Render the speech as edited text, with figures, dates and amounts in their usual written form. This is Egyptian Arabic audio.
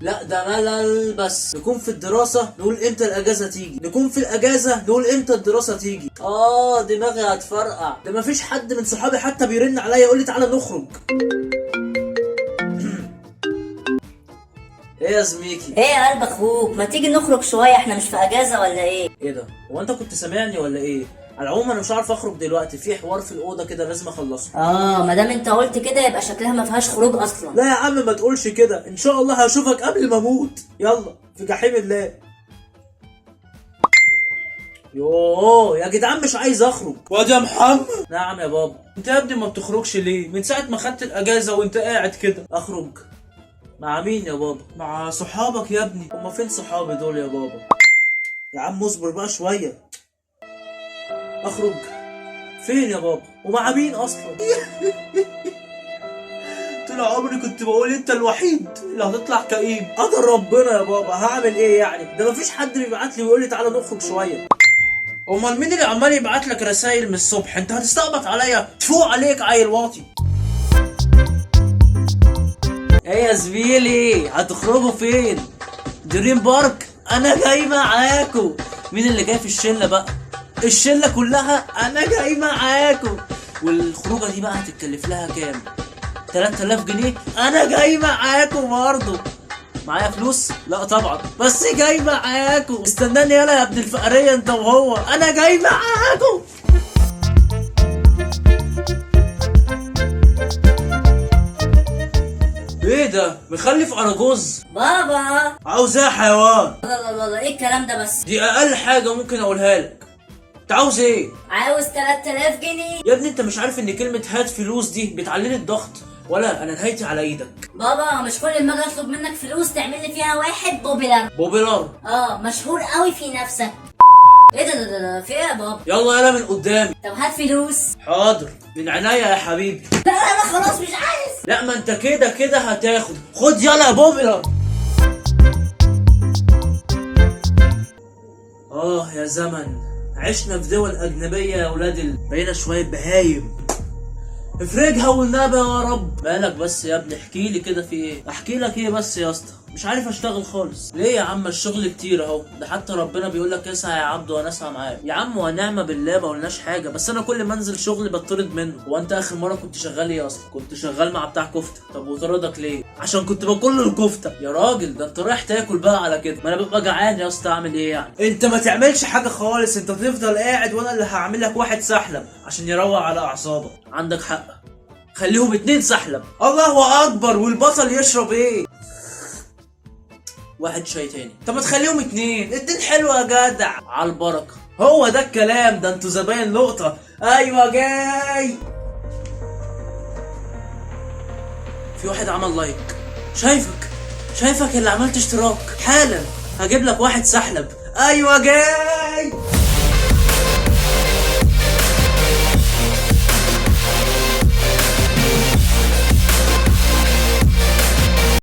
لا ده ملل. بس نكون في الدراسة نقول امتى الاجازة تيجي، نكون في الاجازة نقول امتى الدراسة تيجي. دماغي هتفرقع. ده مفيش حد من صحابي حتى بيرن عليا يقول لي تعالى نخرج. ايه يا زميكي؟ ايه يا قلب اخوك، ما تيجي نخرج شويه؟ احنا مش في اجازه ولا ايه؟ ايه ده؟ هو انت كنت سامعني ولا ايه؟ على العموم انا مش عارف اخرج دلوقتي، في حوار في الاوضة كده لازم اخلصه. ما دام انت قلت كده يبقى شكلها ما فيهاش خروج اصلا. لا يا عم ما تقولش كده، ان شاء الله هشوفك قبل ما اموت. يلا في جحيم الله. يوه يا جدعان مش عايز اخرج. واد يا محمد. نعم يا بابا. انت يا ابني ما بتخرجش ليه؟ من ساعة ما خدت الاجازة وانت قاعد كده. اخرج مع مين يا بابا؟ مع صحابك يا ابني. هما فين صحابي دول يا بابا؟ يا عم اصبر بقى شوية. اخرج فين يا بابا؟ ومع مين اصلا؟ طول عمري كنت بقول انت الوحيد اللي هتطلع كئيب. قدر ربنا يا بابا، هعمل ايه يعني؟ ده مفيش حد بيبعت لي ويقول لي تعالى نخرج شوية. امال مين اللي عمال يبعت لك رسايل من الصبح؟ انت هتستقبط عليا؟ تفوق عليك عيل واطي. ايه يا زميلي هتخرجوا فين؟ دريم بارك؟ انا جاي معاكو. مين اللي جاي في الشلة بقى؟ الشلة كلها انا جاي معاكو. والخروجه دي بقى هتتكلف لها كام؟ 3000 جنيه؟ انا جاي معاكو برضه. معايا فلوس؟ لا طبعا، بس جاي معاكو. استناني يلا يا ابن الفقريه انت وهو، انا جاي معاكو. ايه ده؟ مخلف اراجوز؟ بابا. عاوز ايه يا حيوان؟ لا لا لا لا، ايه الكلام ده بس؟ دي اقل حاجة ممكن اقولها لك. انت عاوز ايه؟ عاوز 3000 جنيه. يا ابني انت مش عارف ان كلمة هات فلوس دي بتعليني الضغط؟ ولا انا نهايتي على ايدك. بابا مش كل ما اجي اطلب منك فلوس تعمل لي فيها واحد popular. popular؟ مشهور قوي في نفسك. ايه ده ده ده, ده في ايه يا بابا؟ يلا يلا من قدامي. طب هات فلوس. حاضر من عينيا يا حبيبي. لا لا لا خلاص مش عايز. لا ما انت كده كده هتاخد. خد يلا يا popular. يا زمن، عشنا في دول اجنبية يا ولاد بقينا شوية بهايم. افرجها والنبي يا رب. مالك بس يا ابني؟ احكي لي كده في ايه؟ احكي لك ايه بس يا اسطى؟ مش عارف اشتغل خالص. ليه يا عم؟ الشغل كتير اهو، ده حتى ربنا بيقول لك اسعى يا عبد وانا اسعى معاك. يا عم ونعمه بالله ما قلناش حاجة، بس انا كل ما انزل شغل بطرد منه. هو انت اخر مرة كنت شغال ايه اصلا؟ كنت شغال مع بتاع كفته. طب وطردك ليه؟ عشان كنت باكل له الكفتة. يا راجل ده انت رايح تاكل بقى على كده. ما انا ببقى جعان يا اسطى، اعمل ايه يعني؟ انت ما تعملش حاجة خالص، انت تفضل قاعد وانا اللي هعمل لك واحد سحلب عشان يروق على اعصابك. عندك حق، خليهم 2 سحلب. الله اكبر. والبطل يشرب ايه؟ واحد شاي تاني. طب ما تخليهم 2، 2 حلوة يا جدع. على البركة. هو ده الكلام، ده انتوا زباين لقطة. ايوه جاي. في واحد عمل like. شايفك شايفك اللي عملت اشتراك. حالا هجيب لك واحد سحلب. ايوه جاي.